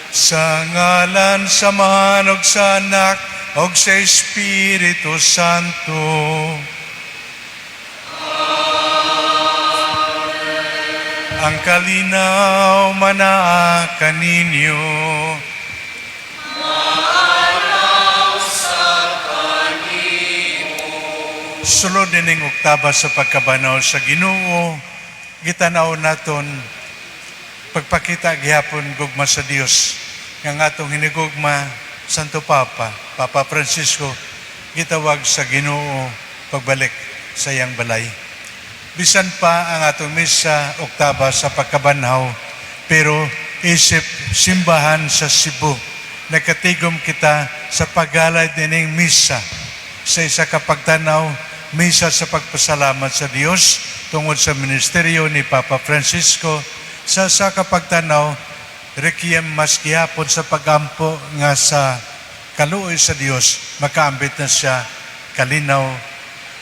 Sa ngalan sa Amahan ug sa Anak ug sa Espiritu Santo. Ang kalinaw manaa kaninyo. Sulod nining oktaba sa pagkabanhaw sa Ginoo, gitanaw naton pagpakita gihapon gugma sa Dios nga ang atong hinigugma Santo Papa, Papa Francisco, gitawag sa Ginoo pagbalik sa iyang balay. Bisan pa ang atong misa oktaba sa pagkabanhaw, pero isip simbahan sa Cebu, nakatigom kita sa paghalad nining misa sa isa ka pagtanaw, misa sa pagpasalamat sa Dios tungod sa ministeryo ni Papa Francisco, sa kapagtanaw, requiem mass gihapon sa pagampo nga sa kaluoy sa Dios makaambit na siya kalinaw,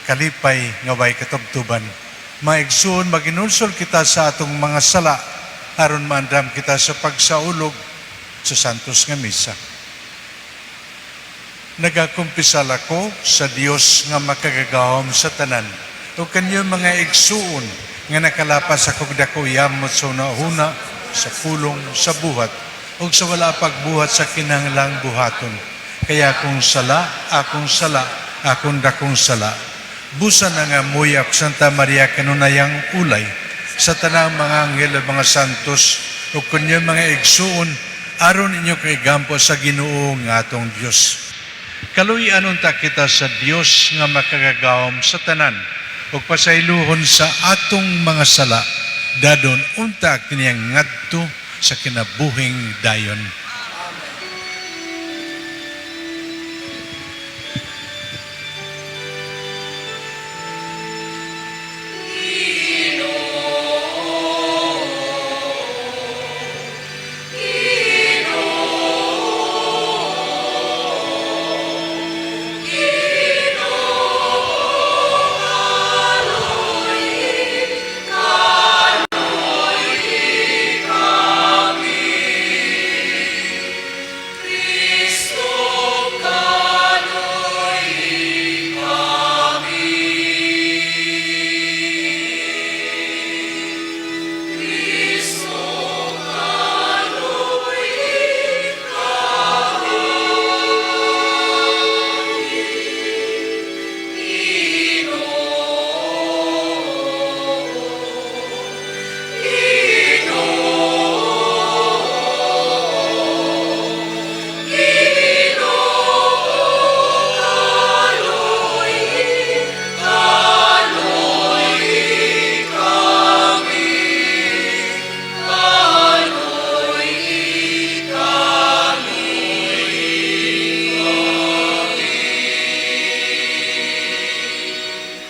kalipay nga way katubtuban. Mga igsoon, maginulsol kita sa atong mga sala aron maandam kita sa pagsaulog sa Santos nga Misa. Nagakumpisal ako sa Dios nga makagagahom sa tanan ug kanyo, mga igsuon, nga nakalapas akong dako yamot sa hunahuna, sa pulong, sa buhat ug sa wala pagbuhat sa kinahanglang buhaton. Kay akong sala, akong sala, akong dakong sala. Busa nangamuy ako Santa Maria, kanunayang ulay, sa tanang mga anghel ug mga santos, ug kanyo, mga igsuon, aron inyo kaigampo sa Ginoo nga atong Dios. Kaluy-an unta kita sa Dios nga makagagahom sa tanan ug pasaylohon sa atong mga sala. Dadon unta kiniyang ngadto sa kinabuhing dayon.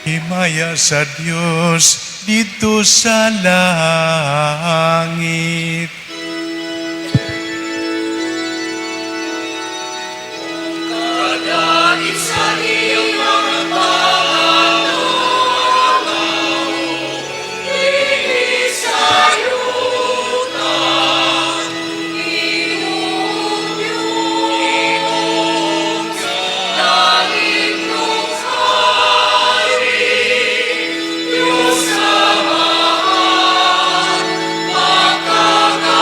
Himaya sa Dios didto sa langit. Kadait sa iyong mga pangatao, dinhi sa yuta, Ginoong Diyos, langit ug hari, Diyos Amahan, makagagahom.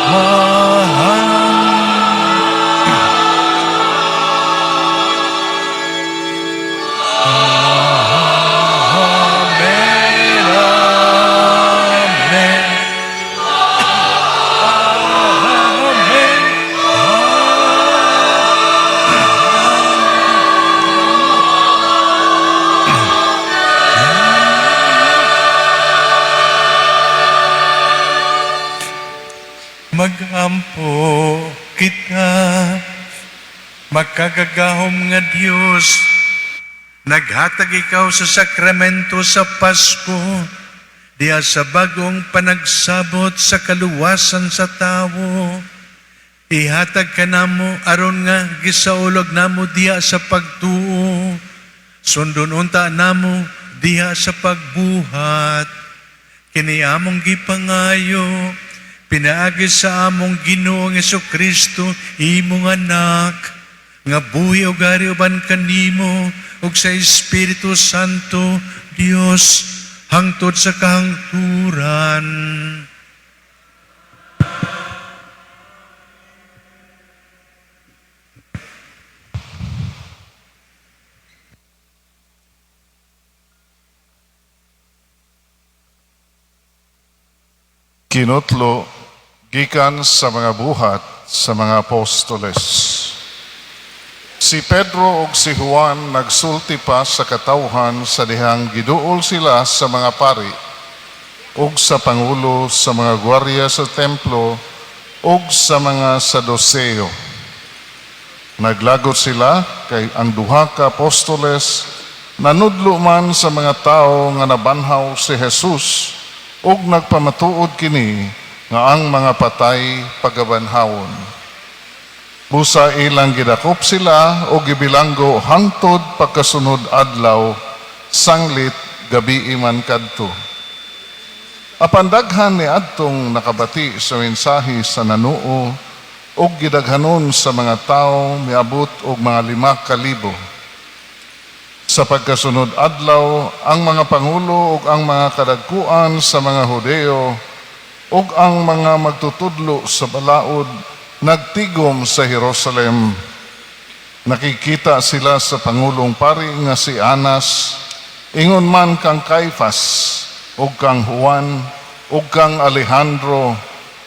Amen. Amen. Amen. Magampo kita, makagagahom nga Dios. Naghatag ikaw sa sakramento sa Pasko, diha sa bagong panagsabot sa kaluwasan sa tawo. Ihatag kanamo aron nga gisaulog namo diha sa pagtuo. Sundon unta namo diha sa pagbuhat. Kini among gipangayo pinaagi sa among Ginoong Kristo, imong anak, nga buhi ug hari uban kanimo ug sa Espiritu Santo, Dios, hangtod sa kahangturan. Kinutlo gikan sa mga Buhat sa mga Apostoles. Si Pedro ug si Juan nagsulti pa sa katawhan sa dihang giduol sila sa mga pari ug sa pangulo sa mga gwardiya sa templo ug sa mga Saduseo. Naglagot sila kay ang duha ka apostoles nanudlo man sa mga tawo nga nabanhaw si Jesus ug nagpamatuod kini nga ang mga patay pagabanhawon. Busa ilang gidakop sila o gibilanggo hangtod pagkasunod adlaw, sanglit gabi man kadto. Apan daghan ni adtong nakabati sa mensahe sa nanuo ug gidaghanon sa mga tawo miabot og mga 5,000. Sa pagkasunod adlaw, ang mga pangulo ug ang mga kadagkuan sa mga Hudeo ug ang mga magtutudlo sa balaod nagtigom sa Jerusalem. Nakikita sila sa pangulong pari nga si Anas, ingon man kang Caifas, ug kang Juan, ug kang Alejandro,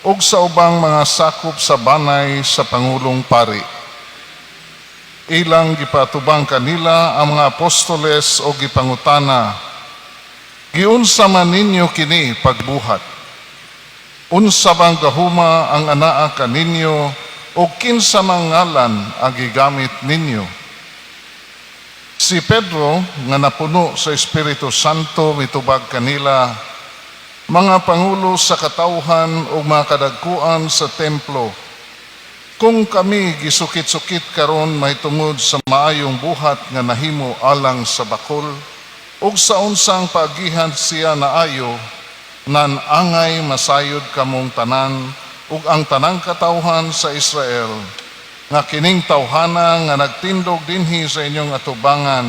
ug sa ubang mga sakop sa banay sa pangulong pari. Ilang gipatubang kanila ang mga apostoles o gipangutana, "Giunsa man ninyo kini pagbuhat? Unsa bang gahuma ang anaa kaninyo o kinsa mang ngalan ang gigamit ninyo?" Si Pedro nga napuno sa Espiritu Santo mitubag kanila, "Mga pangulo sa katawhan ug mga kadagkuan sa templo, kung kami gisukit-sukit karon mahitungod sa maayong buhat nga nahimo alang sa bakol ug sa unsang paagihan siya naayo, nan angay masayod kamong tanan ug ang tanang katawhan sa Israel nga kining tawhana nga nagtindog dinhi sa inyong atubangan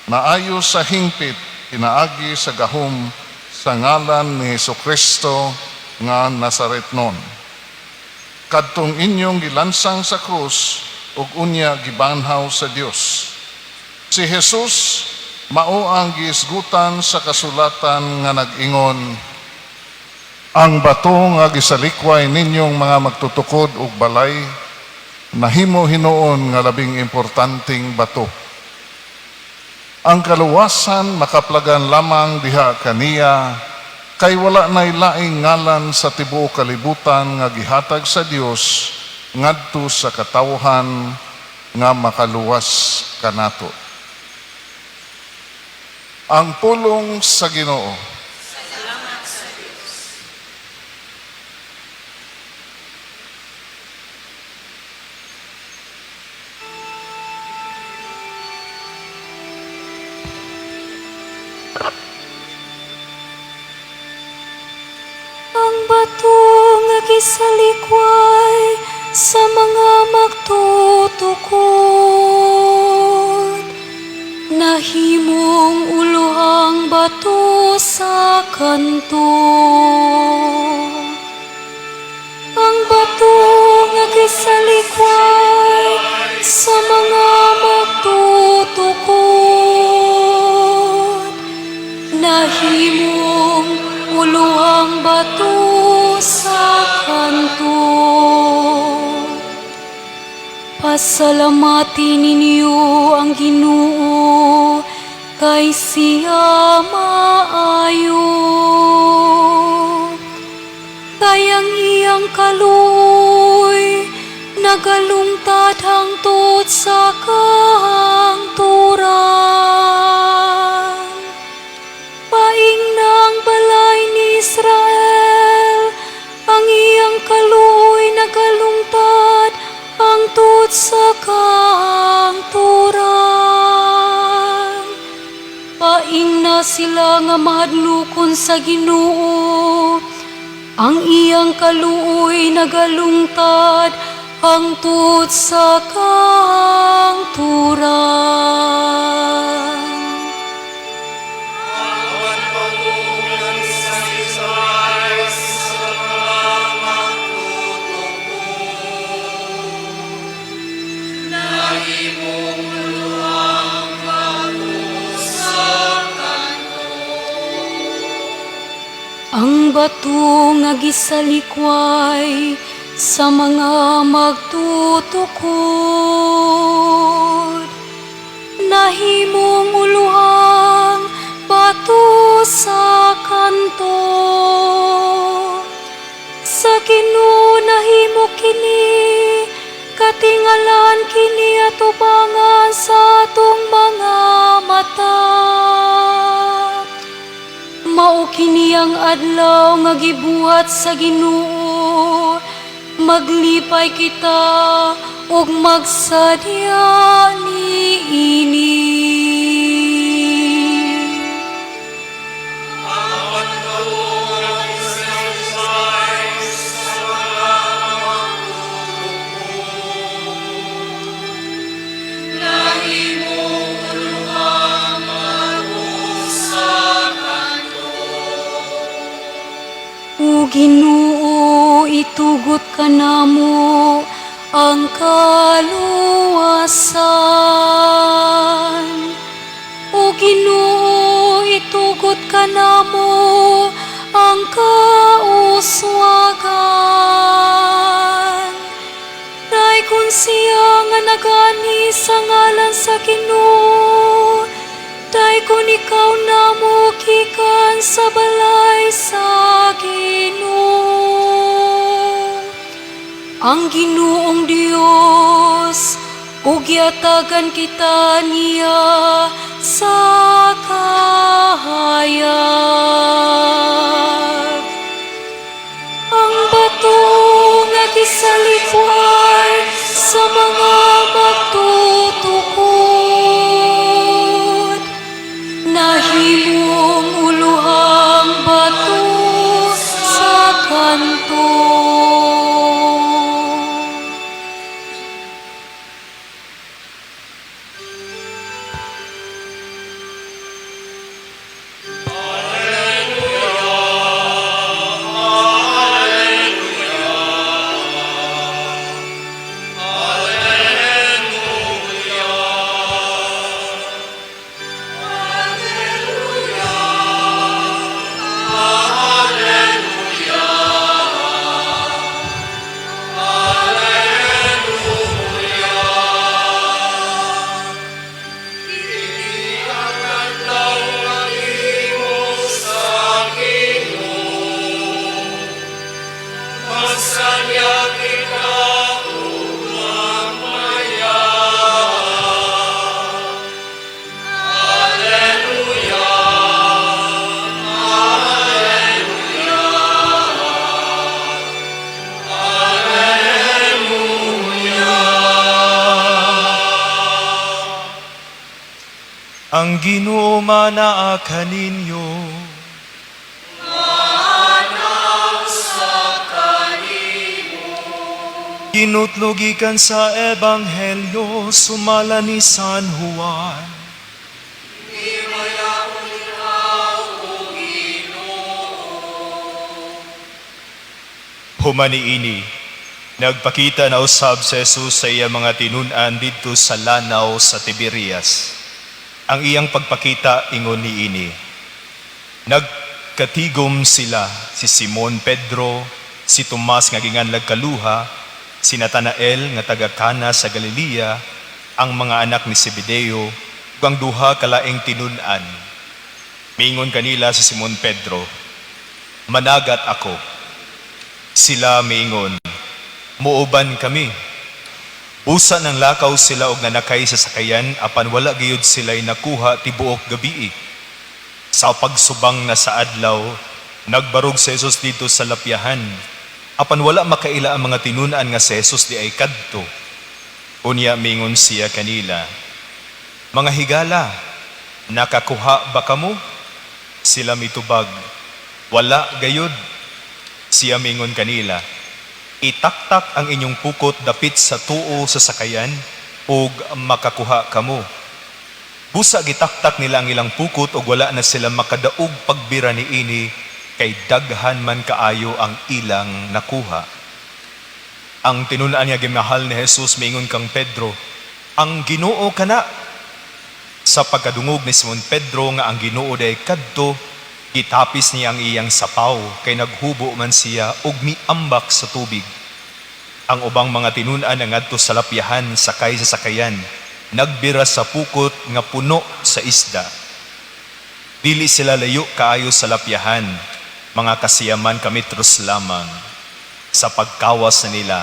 naayo sa hingpit pinaagi sa gahom sa ngalan ni Hesukristo nga Nazaretnon, kadtong inyong gilansang sa krus ug unya gibanhaw sa Dios. Si Jesus mao ang gihisgutan sa kasulatan nga nag-ingon, 'Ang bato nga gisalikway ninyong mga magtutukod og balay nahimo hinuon nga labing importanteng bato.' Ang kaluwasan makaplagan lamang diha kaniya, kay wala nay laing ngalan sa tibuok kalibutan nga gihatag sa Dios ngadto sa katawhan nga makaluwas kanato." Ang pulong sa Ginoo. Salamat sa Diyos. Ang bato nga gisalikway sa mga magtutukod, nahimong ulohang bato sa kanto. Ang gisalikway sa mga magtutukod, nahimong uluhang bato sa kanto. Pasalamati ninyo ang Ginoo, kay siya maayo. Kay ang iyang kaluoy nagalungtad hangtod sa kahangturan. Paingna ang balay ni Israel, ang iyang kaluoy nagalungtad hangtod sa kahangturan. Paingna sila nga mahadlokon sa Ginoo, ang iyang kaluoy nagalungtad hangtod sa kahangturan. Ang bato nga gisalikway sa mga magtutukod, nahimong uluhang bato sa kanto. Sa Ginoo nahimo kini, katingalan kini atubangan sa atong mga mata. Mao kini ang adlaw nga gibuhat sa Ginoo. Maglipay kita ug magsadya niini. O Ginoo, itugot kanamo ang kaluwasan. O Ginoo, itugot kanamo ang kauswagan. Daykon siya nga nag-anhi sa ngalan sa Ginoo. Daykon ikaw namo gikan sa balay sa Ginoo. Ang Ginoong Dios, ug giatagan kita niya sa kahayag. Ang bato nga gisalikway sa mga magtutukod, nahimong uluhang bato sa kanto. Ang Ginoo manaa kaninyo. Kinutlo gikan sa Ebanghelyo sumala ni San Juan. Human niini, Nagpakita na usab si Jesus sa iya mga tinun-an didto sa lanaw sa Tiberias. Ang iyang pagpakita ingon niini. Nagkatigom sila, si Simon Pedro, si Tomas nga ginganlag Kaluha, si Natanael nga taga Cana sa Galilea, ang mga anak ni Zebedeo, ug ang duha ka laing tinun-an. Mingon kanila si Simon Pedro, "Managat ako." Sila miingon, "Muuban kami." Busa nanglakaw sila og nanakay sa sakayan, apan wala gayud sila'y nakuha tibuok gabii. Sa pagsubang na sa adlaw, nagbarog si Jesus didto sa lapyahan. Apan wala makaila ang mga tinun-an nga si Jesus diay kadto. Unya mingon siya kanila, "Mga higala, nakakuha ba kamo?" Sila mitubag, "Wala gayud." Siya mingon kanila, "Itaktak ang inyong pukot dapit sa tuo sa sakayan ug makakuha kamo." Busa gitaktak nila ang ilang pukot ug wala na sila makadaog pagbira niini kay daghan man kaayo ang ilang nakuha. Ang tinun-an nga gimahal ni Jesus miingon kang Pedro, "Ang Ginoo kana." Sa pagkadungog ni Simon Pedro nga ang Ginoo diay kadto, gitapis niya ang iyang sapaw kay naghubo man siya ug miambak sa tubig. Ang ubang mga tinun-an ngadto sa lapyahan sakay sa sakayan, nagbira sa pukot nga puno sa isda. Dili sila layo kaayo sa lapyahan, mga kasiyaman ka metros lamang. Sa pagkawas na nila,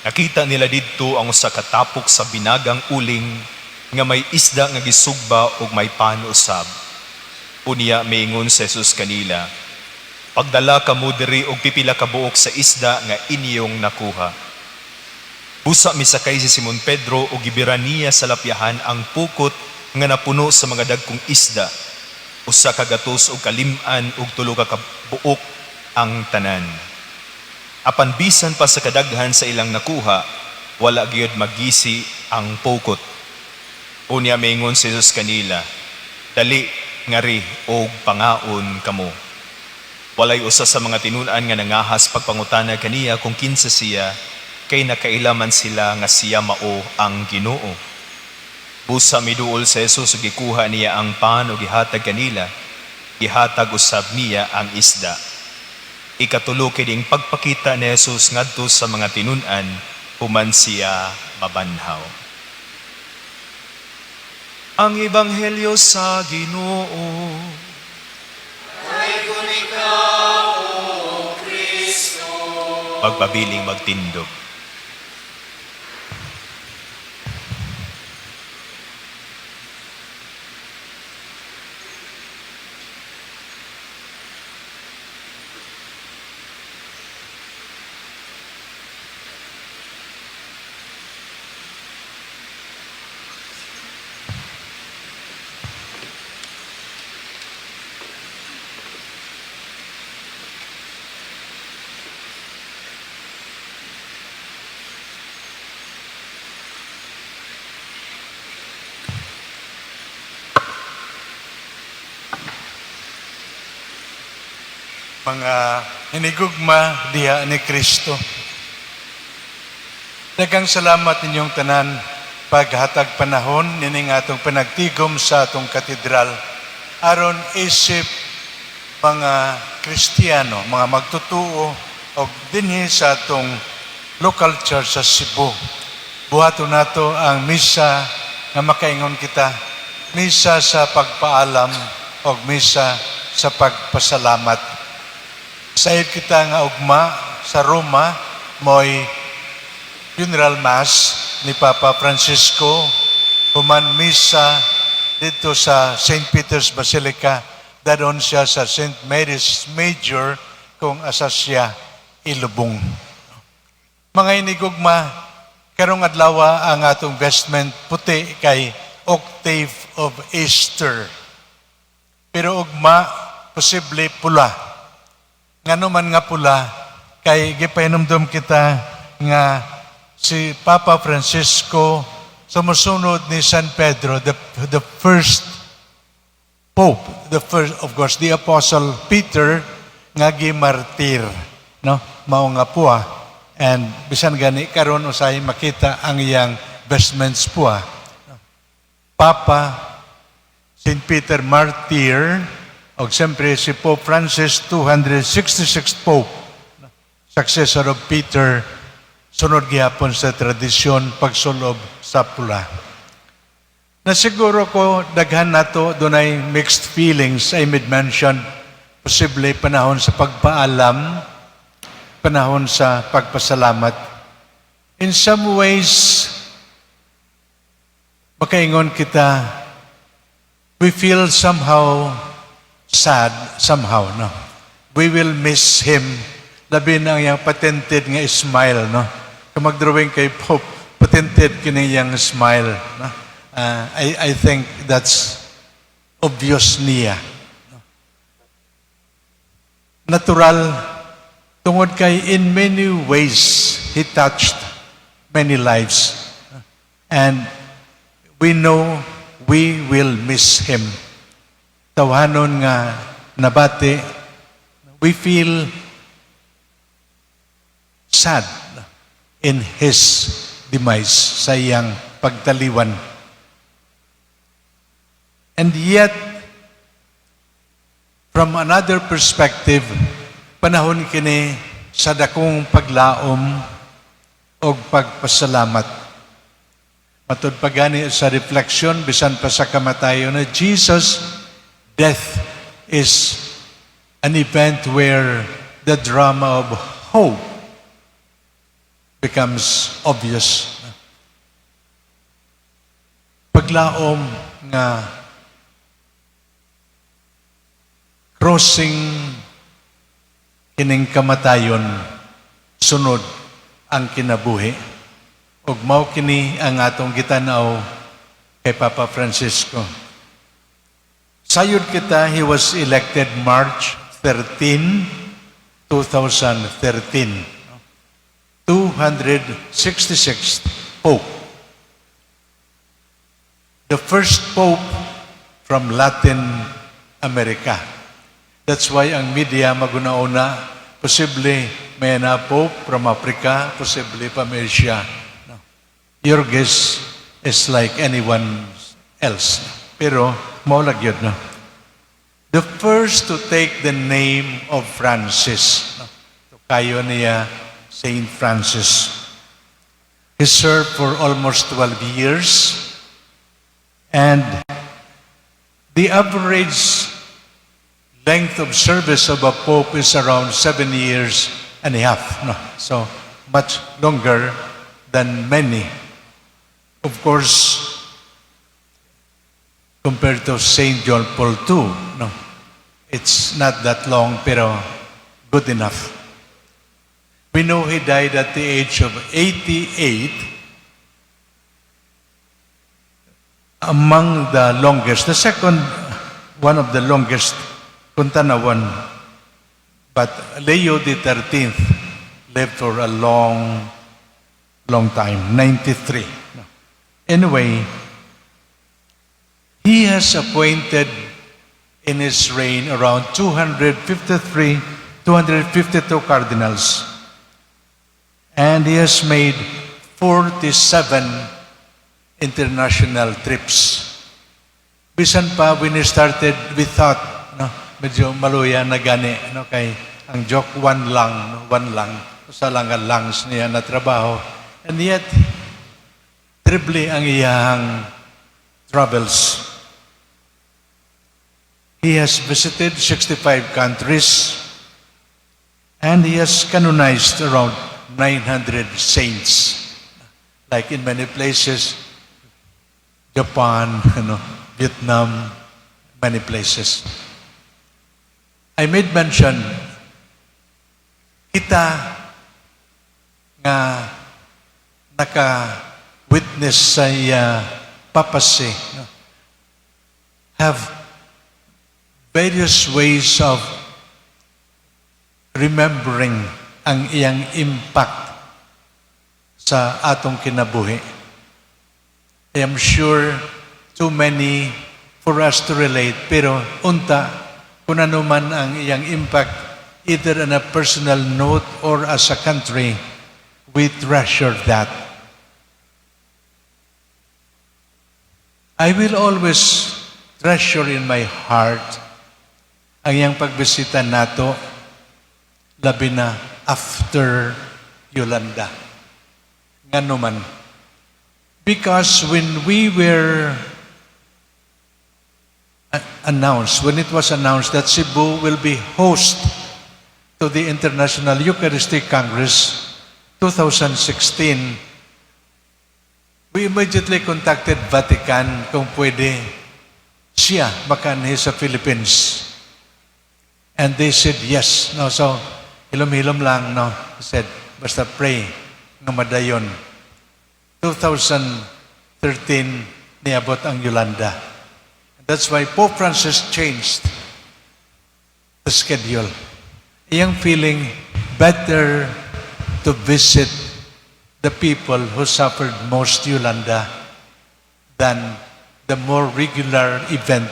nakita nila didto ang usa ka tapok sa binagang uling nga may isda nga gisugba ug may pan usab. Unya miingon si Jesus kanila, "Pagdala kamo diri og pipila ka buok sa isda nga inyong nakuha." Busa misakay si Simon Pedro ug gibira niya sa lapyahan ang pukot nga napuno sa mga dagkong isda. 153 ka kabuok ang tanan. Apan bisan pa sa kadaghan sa ilang nakuha, wala gyud magisi ang pukot. Unya miingon si Jesus kanila, "Dali, ngari og pangaon kamo." Walay usa sa mga tinun-an nga nangahas pagpangutana kaniya kung kinsa siya, kay nakaila man sila nga siya mao ang Ginoo. Busa miduol si Jesus ug gikuha niya ang pan ug gihatag kanila, gihatag usab niya ang isda. Ikatulo kining pagpakita ni Jesus ngadto sa mga tinun-an human siya mabanhaw. Ang Ebanghelyo sa Ginoo. Pagpabiling magtindog. Mga hinigugma diha ni Kristo. Daghang salamat ninyong tanan paghatag panahon nining atong panagtigom sa atong katedral aron isip mga Kristiyano, mga magtutuo og dinhi sa atong local church sa Cebu. Buhaton nato ang misa nga makaingon kita, misa sa pagpaalam og misa sa pagpasalamat. Sayod kita nga ugma sa Roma mo'y funeral Mass ni Papa Francisco, human misa didto sa St. Peter's Basilica, dadon siya sa St. Mary's Major kung asa siya ilubong. Mga inigugma, karong adlaw ang atong vestment puti kay Octave of Easter. Pero ugma, posible pula. Ngano man nga pula, kay gipahinumdum kita nga si Papa Francisco sumusunod ni San Pedro, the first Pope, the first, of course, the Apostle Peter, nga gimartir, no? Mao nga pula. And bisan gani karon usahay makita ang iyang vestments po. Papa St. Peter Martyr og siyempre si Pope Francis, 266th Pope, successor of Peter, sunod gihapon sa tradisyon pagsulob sa pula. Na siguro ko daghan nato dunay mixed feelings. I made mention, posible panahon sa pagpaalam, panahon sa pagpasalamat. In some ways, makaingon kita, we feel somehow sad, somehow, no? We will miss him. Labi na ang iyang patented nga smile, no? Kung mag-drawing kay Pope, patented kini iyang smile, no? I think that's obvious niya. No? Natural, tungod kay in many ways, he touched many lives. And we know we will miss him. Tawhanon nga nabati, we feel sad in his demise, sa iyang pagtaliwan. And yet, from another perspective, panahon kini sa dakong paglaom o pagpasalamat. Matud pa gani sa reflection, bisan pa sa kamatayon na Jesus, death is an event where the drama of hope becomes obvious. Paglaom nga crossing kining kamatayon, sunod ang kinabuhi. Ug mao kini ang atong gitanaw kay Papa Francisco. Sayod kita, he was elected March 13, 2013. 266th Pope. The first Pope from Latin America. That's why ang media maguna-una, posible may na Pope from Africa, posible from Asia. No. Your guess is like anyone else. Pero, mao lang yun, no? The first to take the name of Francis. No? Kayo niya, Saint Francis. He served for almost 12 years. And the average length of service of a pope is around 7 years and a half. No? So, much longer than many. Of course, compared to Saint John Paul II, no? It's not that long, pero good enough. We know he died at the age of 88, among the longest, the second one of the longest kung tanawan. But Leo the 13th lived for a long, long time, 93. Anyway, he has appointed in his reign around 253, 252 cardinals. And he has made 47 international trips. Bisan pa when he started, we thought, no, medyo maluya na gani, no, kay ang joke one lang, no, one lang, usa lang ang lungs niya na trabaho. And yet, triple ang iyang travels. He has visited 65 countries and he has canonized around 900 saints. Like in many places, Japan, Vietnam, many places. I made mention, kita nga naka-witness sa iya papacy, no, have various ways of remembering ang iyang impact sa atong kinabuhi. I am sure too many for us to relate, pero unta, kung ano man ang iyang impact, either on a personal note or as a country, We treasure that. I will always treasure in my heart ang iyang pagbisita nato, labi na after Yolanda. Ngano man? Because when we were announced, when it was announced that Cebu will be host to the International Eucharistic Congress 2016, we immediately contacted Vatican kung pwede siya makaanhi sa Philippines. And they said yes. No, so, hilom-hilom lang, no? He said, "Basta pray nga madayon." 2013, niabot ang Yolanda. That's why Pope Francis changed the schedule. Iyang feeling, better to visit the people who suffered most Yolanda than the more regular event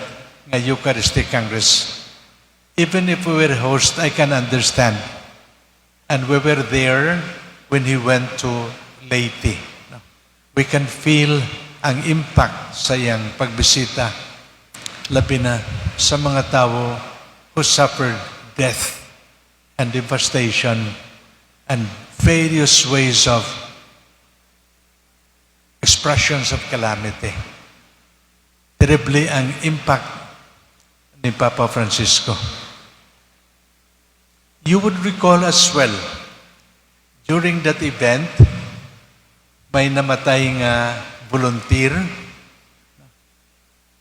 nga Eucharistic Congress. Even if we were host, I can understand. And we were there when he went to Leyte. We can feel ang impact sa iyang pagbisita, labi na sa mga tao who suffered death and devastation and various ways of expressions of calamity. Terribly ang impact ni Papa Francisco. You would recall as well, during that event, may namatay nga volunteer,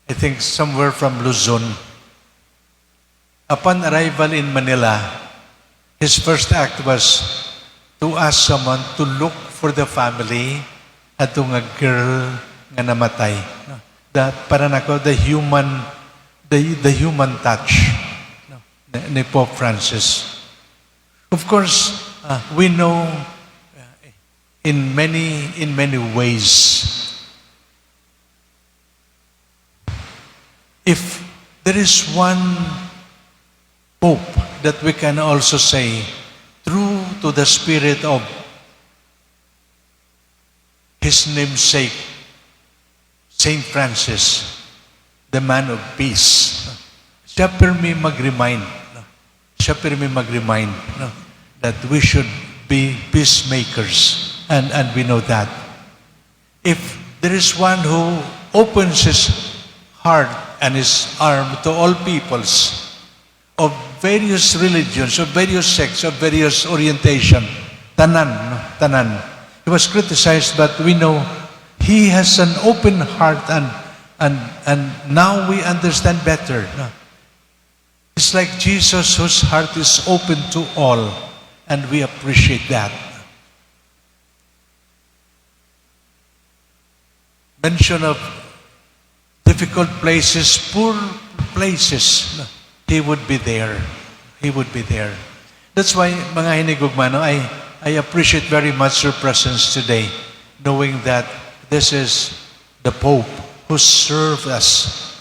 I think somewhere from Luzon. Upon arrival in Manila, his first act was to ask someone to look for the family ato nga girl nga namatay. No? That para nako the human touch, no, ni Pope Francis. Of course, we know in many ways, if there is one pope that we can also say true to the spirit of his namesake, Saint Francis, the man of peace. Siya permi mag-remind, no? Siya permi mag-remind, no, that we should be peacemakers. And we know that. If there is one who opens his heart and his arm to all peoples of various religions, of various sects, of various orientation, tanan, no? Tanan. He was criticized, but we know he has an open heart and now we understand better. No? It's like Jesus, whose heart is open to all, and we appreciate that. Mention of difficult places, poor places, no, he would be there. He would be there. That's why, mga hinigugma, no, I appreciate very much your presence today, knowing that this is the Pope who served us.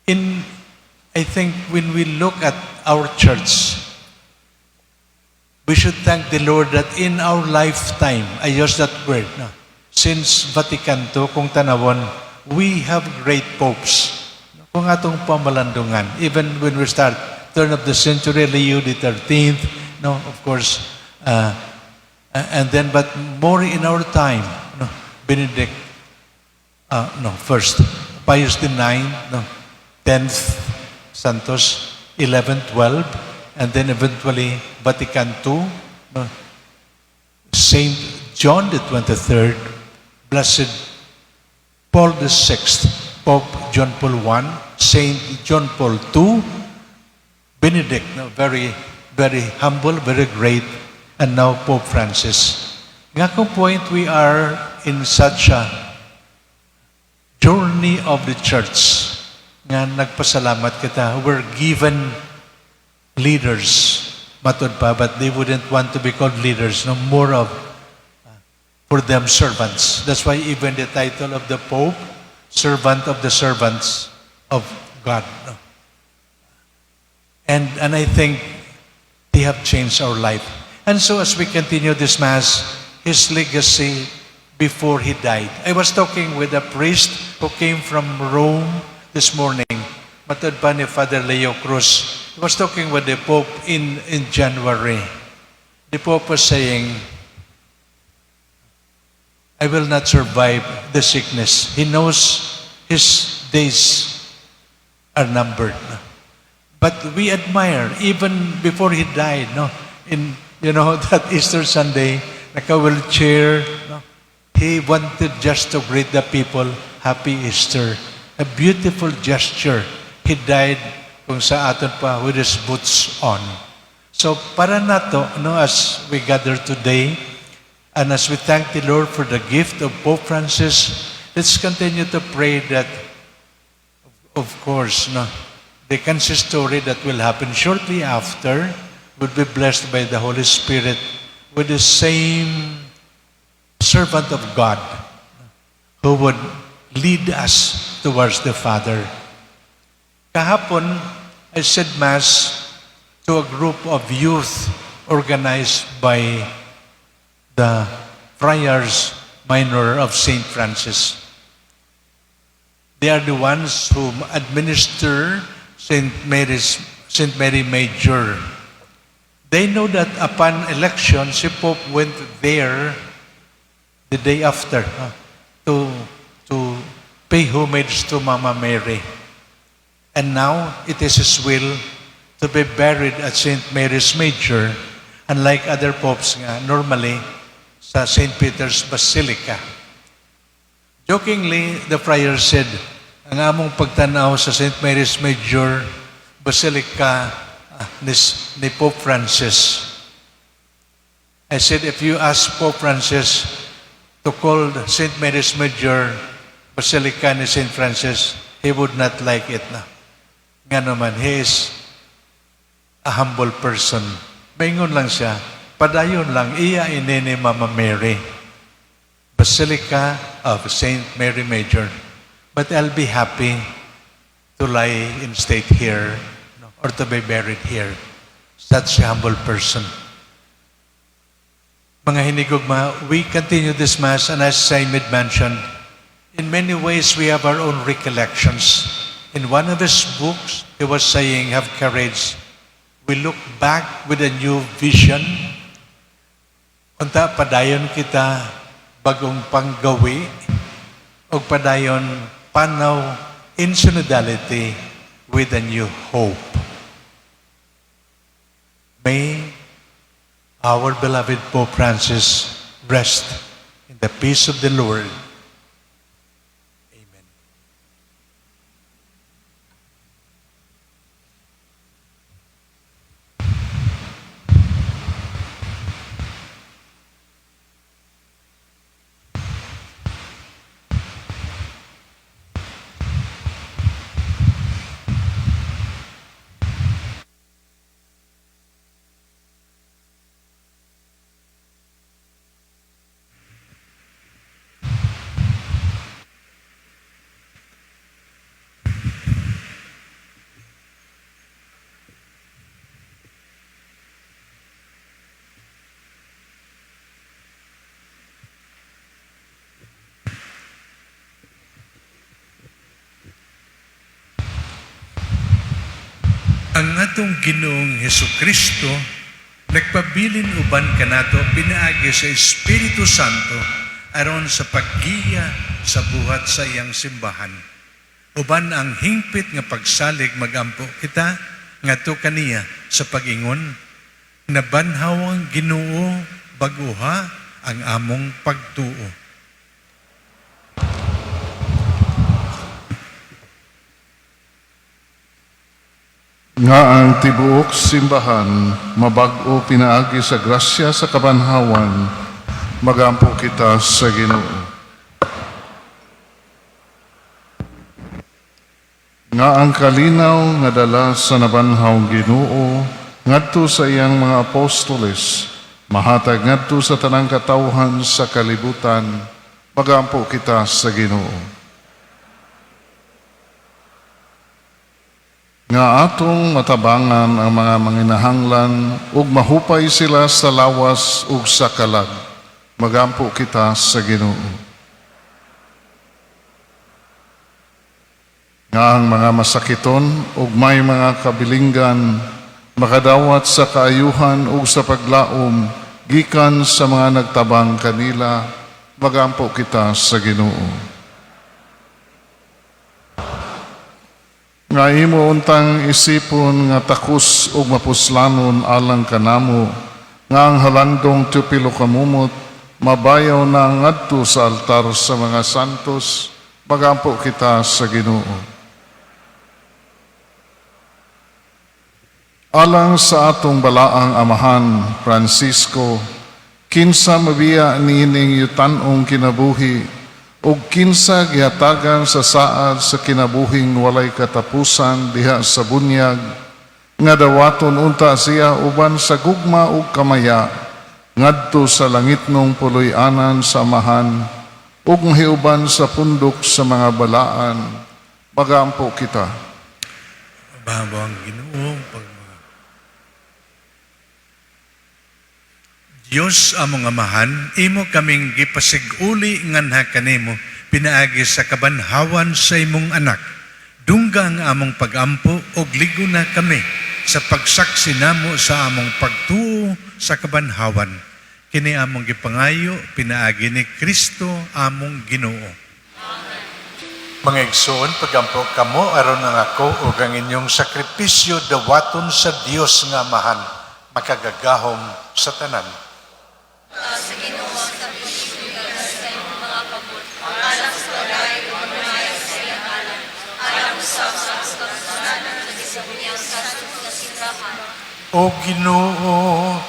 I think when we look at our church, we should thank the Lord that in our lifetime, I use that word, no, since Vatican II, kung tanawon, we have great popes. Kung atong pamalandungan, even when we start, turn of the century, Leo XIII, no, of course, and then, but more in our time, no, Benedict, no, first, Pius IX, no, 10th, Santos, 11, 12, and then eventually Vatican II, no, Saint John the 23rd, Blessed Paul VI, Pope John Paul I, Saint John Paul II, Benedict, no, very, very humble, very great, and now Pope Francis. Nga kung point we are in such a journey of the church nga nagpasalamat kita, we're given leaders, matud pa, but they wouldn't want to be called leaders, no, more of for them servants. That's why even the title of the Pope, servant of the servants of God. No? And I think they have changed our life. And so as we continue this Mass, his legacy before he died. I was talking with a priest who came from Rome this morning. Matod pa ni Father Leo Cruz. He was talking with the Pope in January. The Pope was saying, "I will not survive the sickness." He knows his days are numbered. But we admire, even before he died, no? In that Easter Sunday, naka-wheelchair, no? He wanted just to greet the people, "Happy Easter." A beautiful gesture. He died kung sa aton pa with his boots on. So para nato, no, as we gather today, and as we thank the Lord for the gift of Pope Francis, let's continue to pray that, of course, no, the consistory that will happen shortly after would be blessed by the Holy Spirit with the same servant of God who would lead us towards the Father. Kahapon, I said Mass to a group of youth organized by the Friars Minor of St. Francis. They are the ones who administer St. Mary Major. They know that upon election, si Pope went there the day after to pay homage to Mama Mary. And now it is his will to be buried at St. Mary's Major, unlike other popes nga normally sa St. Peter's Basilica. Jokingly, the friar said, "Ang among pagtanaw sa St. Mary's Major Basilica ni Pope Francis." I said, "If you ask Pope Francis to call St. Mary's Major Basilica ni St. Francis, he would not like it na." Nga naman, he is a humble person. Maingon lang siya, "Padayon lang, iya ini ni Mama Mary. Basilica of St. Mary Major. But I'll be happy to lie in state here, no, or to be buried here." Such a humble person. Mga hinigugma, we continue this Mass, and as I mentioned, in many ways we have our own recollections. In one of his books, he was saying, "Have courage. We look back with a new vision." Unta padayon kita bagong panggawi o padayon panaw in synodality with a new hope. May our beloved Pope Francis rest in the peace of the Lord. Amen. Ang atong Ginoong Hesus Kristo nagpabilin uban kanato pinaagi sa Espiritu Santo aron sa paggiya sa buhat sa iyang simbahan. Uban ang hingpit nga pagsalig, magampo kita ngadto kaniya sa pag-ingon, "Nabanhaw ang Ginoo, bag-oha ang among pagtuo." Nga ang tibuok simbahan mabag-o pinaagi sa grasya sa kabanhawan, magampo kita sa Ginoo. Nga ang kalinaw nga dala sa nabanhaw Ginoo ngadto sa iyang mga apostoles mahatag ngadto sa tanang katawhan sa kalibutan, magampo kita sa Ginoo. Nga atong matabangan ang mga manginahanglan ug mahupay sila sa lawas ug sa kalag. Magampo kita sa Ginoo. Nga ang mga masakiton ug may mga kabilinggan makadawat sa kaayuhan ug sa paglaom gikan sa mga nagtabang kanila. Magampo kita sa Ginoo. Nga imo untang isipon nga takos ug mapuslanon alang kanamo nga ang halandong tupilo kamumot mabayaw na ngadto sa altar sa mga santos. Magampo kita sa Ginoo. Alang sa atong balaang amahan Francisco, kinsa mabiya niining yutan-ong kinabuhi ug kinsa gihatagan sa saad sa kinabuhing walay katapusan diha sa bunyag, nga dawaton unta siya uban sa gugma ug kamaya ngadto sa langitnong puloy-anan sa Amahan ug mahiuban sa pundok sa mga balaan. Magampo kita. Bago ang Ginoo pag Dios among Amahan, imo kaming gipasig-uli nganha kanimo pinaagi sa kabanhawan sa imong anak. Dungga ang among pagampo og ligo na kami sa pagsaksi namo sa among pagtuo sa kabanhawan. Kini among gipangayo pinaagi ni Kristo among Ginoo. Mga igsoon, pagampo kamo aron ang ako ug ang inyong sakripisyo dawaton sa Dios nga Amahan, makagagahom sa tanan. Sa Ginoo ang sakripisyo sa imong mga kamot, alang sa pagdayon ug pagmaya sa iyang ngalan, alang usab sa atong kapuslanan sa bisan sa nga simbahan. O Ginoo,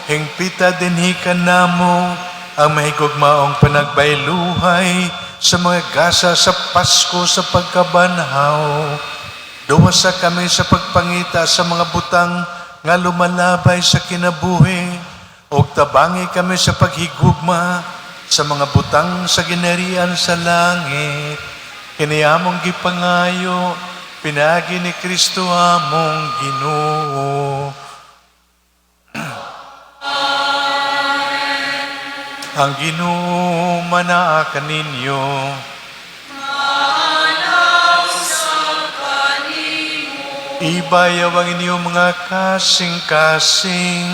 hingpita dinhi kanamo ang mahigugmaong panagbayluhay sa mga gasa sa Pasko sa pagkabanhaw. Duwasa kami sa pagpangita sa mga butang nga lumalabay sa kinabuhi, ug tabangi kami sa paghigugma sa mga butang sa ginharian sa langit. Kini among gipangayo pinaagi ni Kristo among Ginoo. Ang Ginoo manaa kaninyo. Ibayaw ang inyong mga kasing-kasing.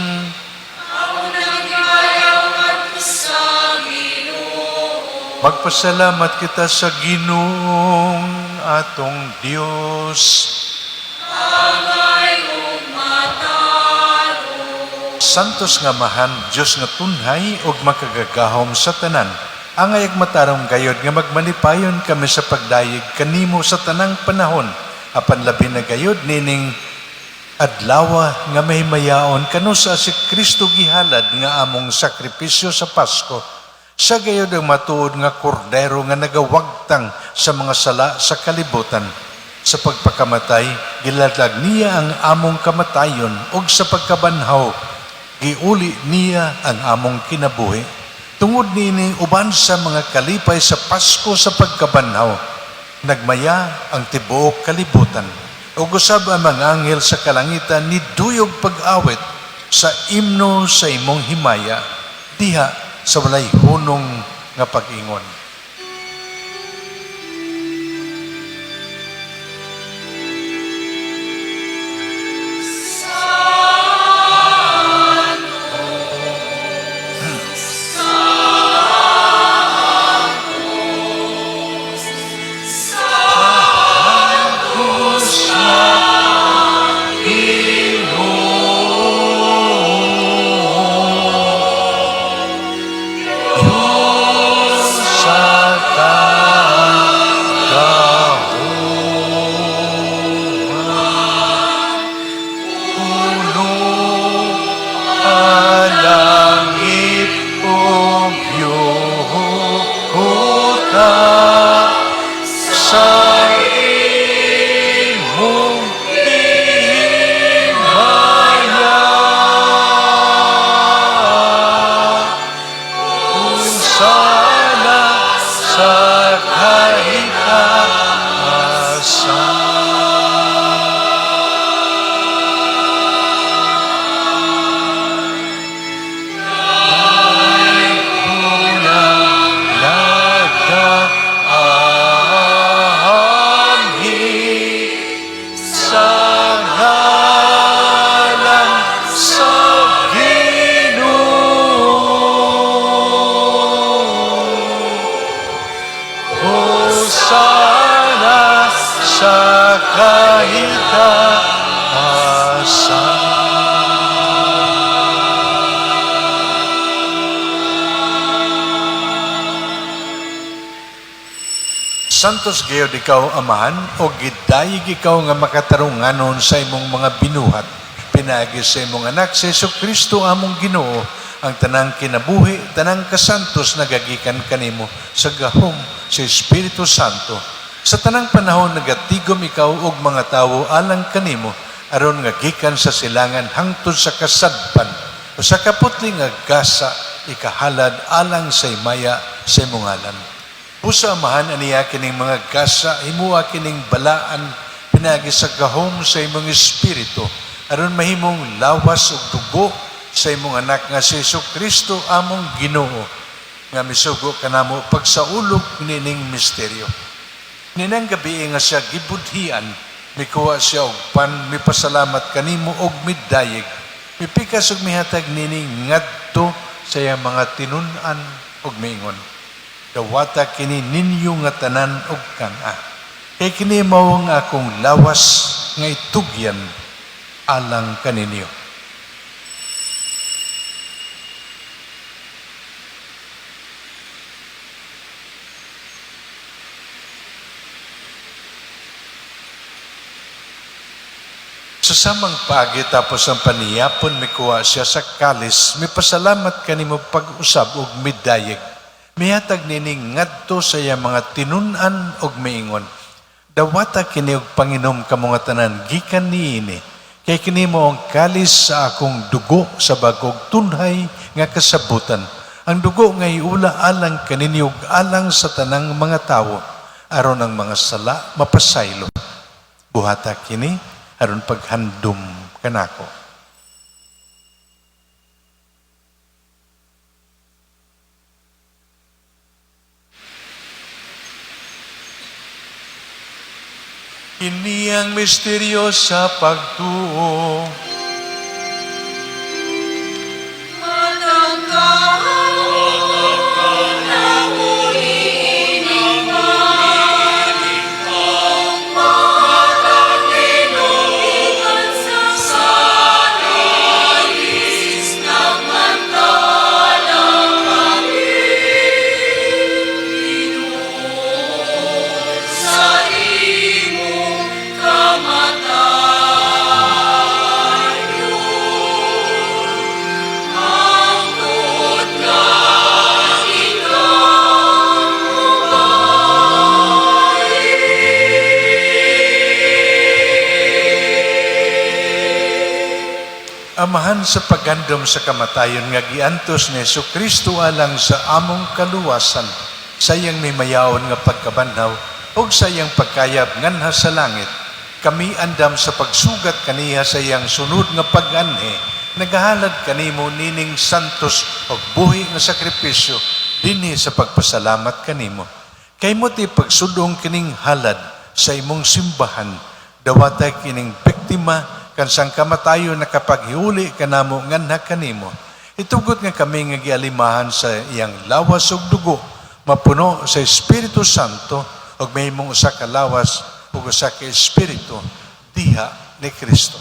Magpasalamat kita sa Ginoong atong Dios. Santos nga Amahan, Dios nga tunhay ug makagagahom sa tanan. Angay ug matarong gayod nga magmalipayon kami sa pagdayeg kanimo sa tanang panahon, apan labi na gayod nining adlawa nga mahimayaon kanusa si Kristo gihalad nga among sakripisyo sa Pasko. Sa gayod ang matuod nga kordero nga nagawagtang sa mga sala sa kalibutan. Sa pagpakamatay, giladlag niya ang among kamatayon ug sa pagkabanhaw, giuli niya ang among kinabuhi. Tungod niini uban sa mga kalipay sa Pasko sa pagkabanhaw, nagmaya ang tibuok kalibutan. Ug usab ang mga anghel sa kalangitan niduyog pag-awit sa imno sa imong himaya, diha sa walay hunong nga pag-ingon. Sa kahitaasan. Santos gayod ikaw, Amahan, o gidayeg ikaw nga makatarunganon sa imong mga binuhat. Pinaagi sa imong anak, sa Hesus Kristo among Ginoo, ang tanang kinabuhi, tanang kasantos nagagikan kanimo sa gahom sa Espiritu Santo. Sa tanang panahon nagatigom ikaw og mga tawo alang kanimo, aron nga gikan sa silangan hangtod sa kasadpan o sa kaputli nga gasa ikahalad alang sa himaya sa imong ngalan. Busa, Amahan, aniya kining mga gasa, himua kining balaan, pinaagi sa gahom sa imong Espiritu, aron mahimong lawas ug dugo sa imong anak nga si Hesus Kristo among Ginoo, nga misugo kanamo pagsaulog nining misteryo. Ninang gabi nga siya gibudhian, mikuha siya og pan, mipasalamat kanimo og midayeg. Mipikas og mihatag nini ngadto sa iyang mga tinun-an og miingon: "Dawata kini ninyo nga tanan og kang-a. Kay kini mao ang akong lawas nga itugyan alang kaninyo." Sa samang paagi tapos ang panihapon, mikuha siya sa kalis, mipasalamat kanimo pag-usab ug midayeg. Mihatag nini ngadto sa iyang mga tinun-an ug miingon: "Dawata kini og panginom kamo nga tanan gikan niini. Kay kini mao ang kalis sa akong dugo sa bagong tunhay nga kasabutan. Ang dugo nga iula alang kaninyo ug alang sa tanang mga tawo, aron ang mga sala mapasaylo. Buhata kini aron paghandom kanako." Kini ang misteryo sa pagtuo. Matag kahaon nabuhi ining pan, ug matag inom gikan sa kalis, nagmantala kami, Ginoo, sa imong kamatayon hangtod nga ikaw mobalik. Amahan, sa paghandom sa kamatayon nga giantos ni Hesus Kristo alang sa among kaluwasan, sa iyang mimayaon nga pagkabanhaw ug sa iyang pagkayab nganha sa langit, kami andam sa pagsugat kaniya sa iyang sunod nga pag-anhi, nagahalad kanimo nining santos ug buhi nga sakripisyo dinhi sa pagpasalamat kanimo. Kay mo ti pagsudong kining halad sa imong simbahan, dawata kining biktima kan sang kamatayon nakapaghiuli kanamo nganha kanimo. Itugot nga kami nga gialimahan sa iyang lawas ug dugo, mapuno sa Espiritu Santo ug mahimong usa ka lawas ug usa ka espiritu diha ni Kristo.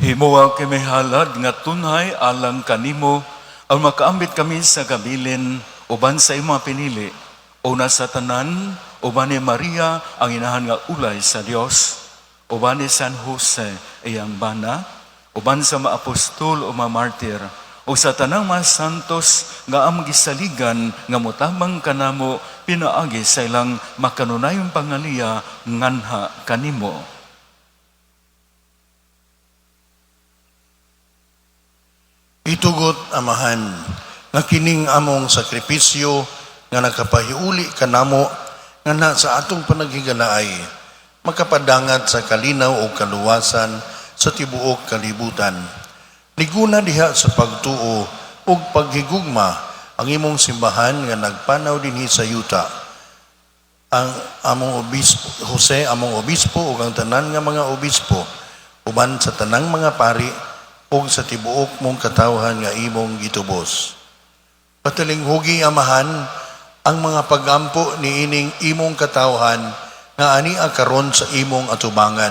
Himoa kami halad nga tunhay alang kanimo ang makaambit kami sa gabilin uban sa imong pinili. Una sa tanan, uban ni Maria ang inahan nga ulay sa Dios, uban ni San Jose iyang bana, uban sa mga apostol o mga martir, o sa tanang mga santos nga among gisaligan nga motabang kanamo pinaagi sa ilang makanunayong pangaliya nganha kanimo. Itugot, Amahan, nga kining among sakripisyo nga nakapahiuli kanamo nga sa atong panaghigalaay makapadangat sa kalinaw o kaluwasan sa tibuok kalibutan. Liguna diha sa pagtuo ug paghigugma ang imong simbahan nga nagpanaw dinhi sa yuta. Ang among obispo Jose, among obispo ug ang tanan nga mga obispo uban sa tanang mga pari ug sa tibuok mong katawhan nga imong gitubos. Patalinghugi, Amahan, Ang mga pagampo niining imong katawhan nga ania karon sa imong atubangan.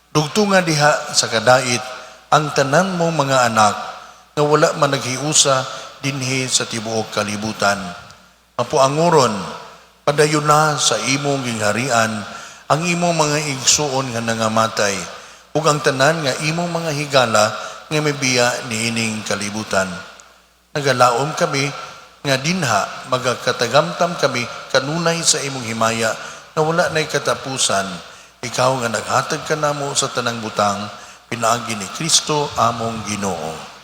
Dugtunga diha sa kadait ang tanan mong mga anak nga wala man naghiusa dinhi sa tibuok kalibutan. Mapuangoron, padayon na sa imong gingharian ang imong mga igsuon nga nangamatay ug ang tanan nga imong mga higala nga mibiya niining kalibutan. Nagalaom kami nga dinha magakatagamtam kami kanunay sa imong himaya nga wala nay katapusan, ikaw nga naghatag kanamo sa tanang butang pinaagi ni Kristo among Ginoo.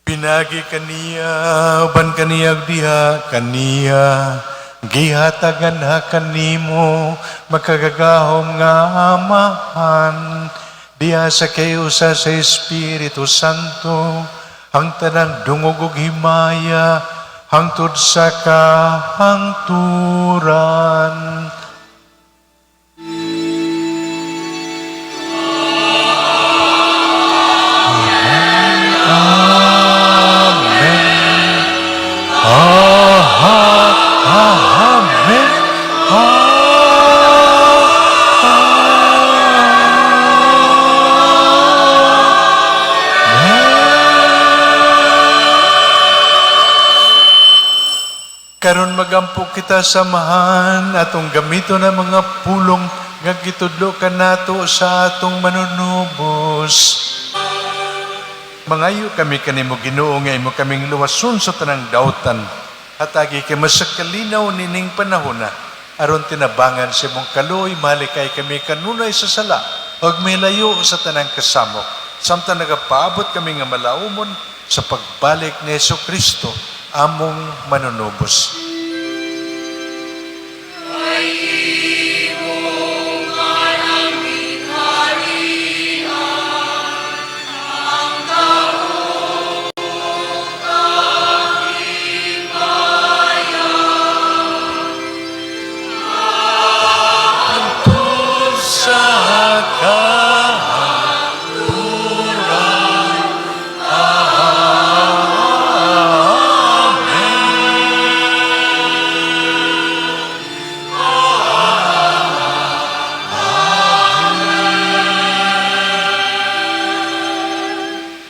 Pinagi kaniya, uban kaniya diha kaniya, gihatagan ha kanimo, makagagahom nga Amahan, diha sa kayusa sa Espiritu Santo, ang tanang dungog ug himaya, hangtod sa kahangturan. Amen. Aha, amen. Amen. Karon magampo kita samahan atong gamiton ang mga pulong nga gitudlo kanato sa atong manunubos. Mangayo kami kanimo, Ginoo, nga imo kaming luwason sa tanang dautan. Hatagi kami sa kalinaw nining panahona aron tinabangan sa imong kaluoy malikay kami kanunay sa sala ug milayo sa tanang kasamok samtang nagapaabot kami nga malaumon sa pagbalik ni Hesus Kristo among manunubos. Sa kahangturan. Amen.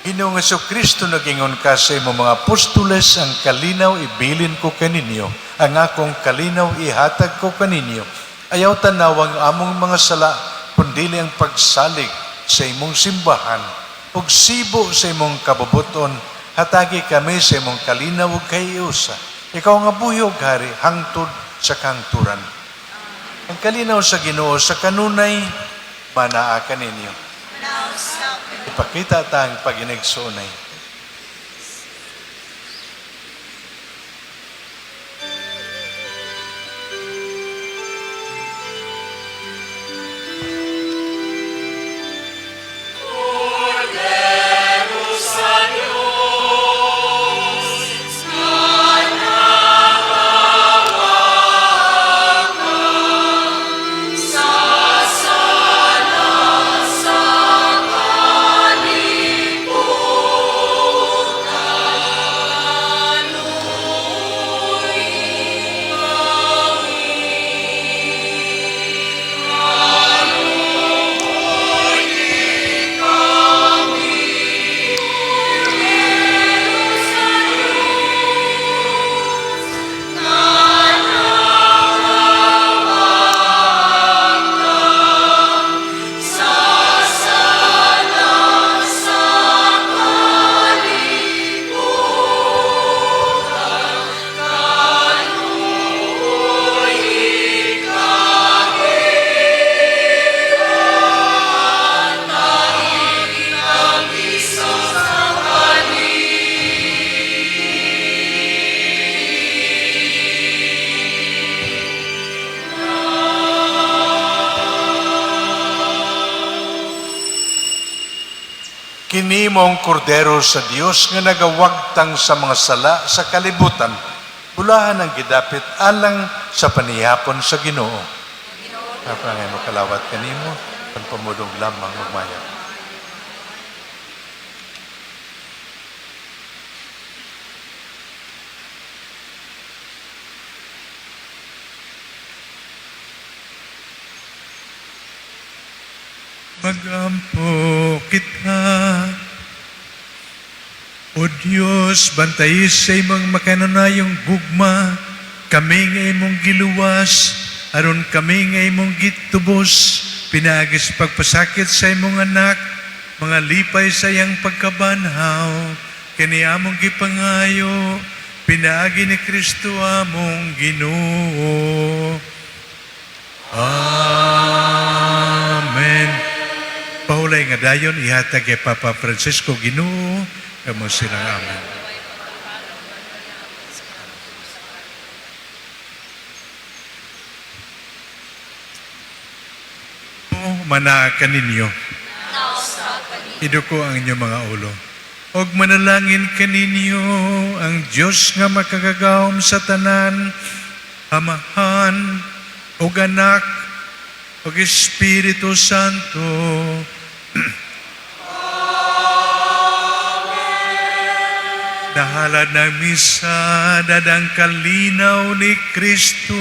Ginoong Kristo, nagingon ka sa imong mga apostoles, "Ang kalinaw ibilin ko kaninyo, ang akong kalinaw ihatag ko kaninyo. Ayaw tanawang among mga sala, kundili ang pagsalig sa imong simbahan. Ug sibo sa imong kabubuton, hatagi kami sa imong kalinaw ug kahiusa. Ikaw nga buhi ug hari hangtod sa kahangturan." Ang kalinaw sa Ginoo sa kanunay manaa kaninyo. Ipakita ta ang paginigsuonay. Kini mao ang kordero sa Dios nga nagawagtang sa mga sala sa kalibutan. Bulahan ang gidapit alang sa panihapon sa Ginoo. Ako ang makalawat kanimo, ang pamulong lamang magmaya. Magampo kita. O Diyos, bantayi sa imong makanunayong gugma, kami nga imong giluwas, aron kami nga imong gitubos, pinaagi sa pagpasakit sa imong anak, mangalipay sa iyang pagkabanhaw, kini among gipangayo, pinaagi ni Kristo among Ginoo. Amen. Pahulay nga dayon ihatag kay Papa Francisco. Ginoo, kamo silang amen. Mana kaninyo. Iduko ang inyong mga ulo. Og manalangin kaninyo ang Dios nga makagagahom sa tanan, Amahan, ug Anak, ug Espiritu Santo. Nahalad ng misa, dadang kalinaw ni Kristo.